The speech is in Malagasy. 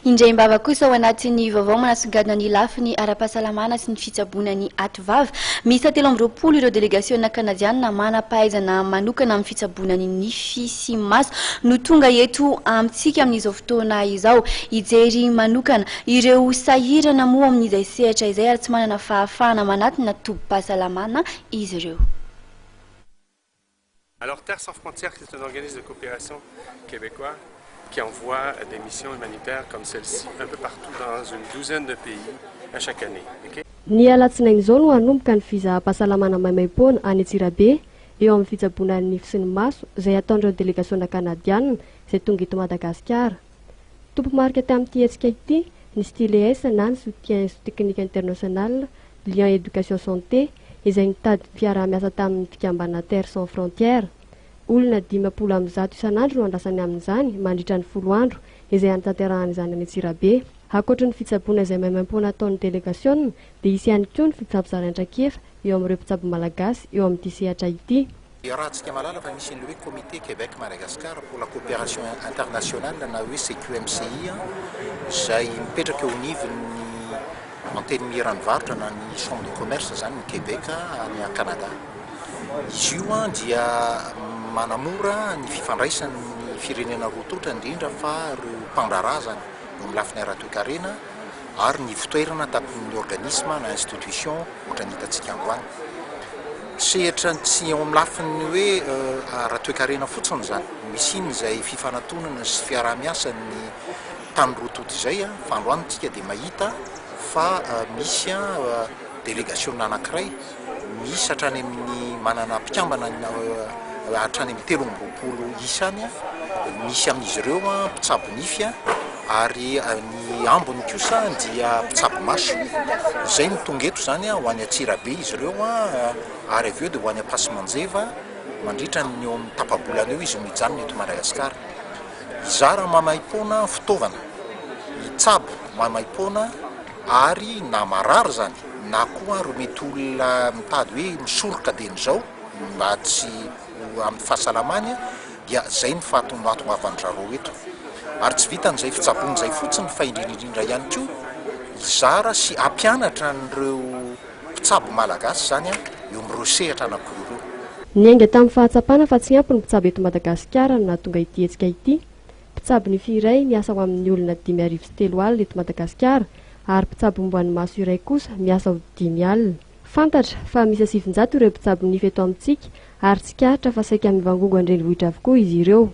Indraim-bava kosa ao anatin'ny vaovao manasongadina ny lafiny ara-pahasalamana sy ny fitsaboana ny ativava. Miisa 23 ireo delegasiona kanadianina manam-pahaizana manokana amin'ny fitsaboana ny nify sy maso no tonga eto amintsika amin'izao fotoana izao. Hijery manokana ireo sahirana moa amin'izay sehatra izay ary tsy manana fahafahana manatona tobim-pahasalamana izy ireo. Alors Terre sans frontières, c'est un organisme de coopération québécois qui envoie des missions humanitaires comme celle-ci un peu partout dans une douzaine de pays à chaque année. Okay? Ny alatsinainy izao no hanomboka ny fizaham-pahasalamana maimaimpoana any Antsirabe eo amin'ny fitsaboana ny nify sy ny maso izay ataon'ireo delegasiona kanadianina izay tonga eto Madagasikara. Tompo-marika tamin'ity hetsika ity ny Styles na ny Soutien Technique International Lien Education Santé izay nitady fiaraha-miasa tamin'ny fikambanana Terre Sans Frontières. Olona 150 isan'andro no andrasany amin'izany mandritra ny 10 andro izay hanatanterahana izany any Antsirabe. Ankoatry ny fitsaboana izay maimaimpoana ataon'ny delegasiona dia hisy ihany koa ny fifampizarana traikefa eo amin'ireo mpitsabo malagasy eo amin'ity sehatra ity. Iarahantsika mahalala fa misy an'le hoe Comité Québec Madagascar pour la coopération internationale na hoe CQMCI izay mipetraka eo anivon'ny antenimieran'ny varotra na ny chambre de commerce zany ny Québec any Canada. Izy io dia manamora ny fifandraisan'ny firenena roa tonta, indrindra fa ireo mpandraharaha zany eo amin'ny lafiny ara-toekarena ary ny fitoerana takon'ny organisme na institution ohatran'ny hitantsika androany. Sehatra tsy eo amin'ny lafiny hoe ara-toekarena fotsiny zany, misy iny izay fifanatonana sy fiaraha-miasa ny tany roa tonta izay fa androany tsika dia mahita fa misy délégation anankiray misy hatrany amin'ny manana mpikambana hatrany amin'ny 23 isany, misy amin'izy ireo mpitsabo nify ary ny ambiny kosa dia mpitsabo maso. Izay no tonga eto zany ho any Antsirabe izy ireo ary avy eo dia ho any Ampasimanjeva mandritra ny eo amin'ny tapa-bolana eo izy no hijanona eto Madagasikara. Hizara maimaimpoana fitaovana, hitsabo maimaimpoana ary na marary zany na koa ireo mety olona mitady hoe misoroka dieny izao mba tsy ho amin'ny fahasalamany dia zay ny fahatongavan-dry zareo eto. Ary tsy vitan'izay fitsaboana izay fotsiny fa indrindra indrindra ihany koa hizara sy hampianatra an'ireo mpitsabo malagasy zany eo amin'ireo sehatra anankiroa ireo. Niainga tamin'ny fahatsapana fa tsy ampy ny mpitsabo eto Madagasikara no nahatonga ity hetsika ity. Mpitsabo nify iray miasa ho amin'ny olona 3500 eto Madagasikara ary mpitsabo momba ny maso iray kosa miasa ho 5000. Fantatra fa miisa 900 ireo mpitsabo nify eto amintsika ary tsikaritra fa saika mivangongo an-drenivohitra avokoa izy ireo.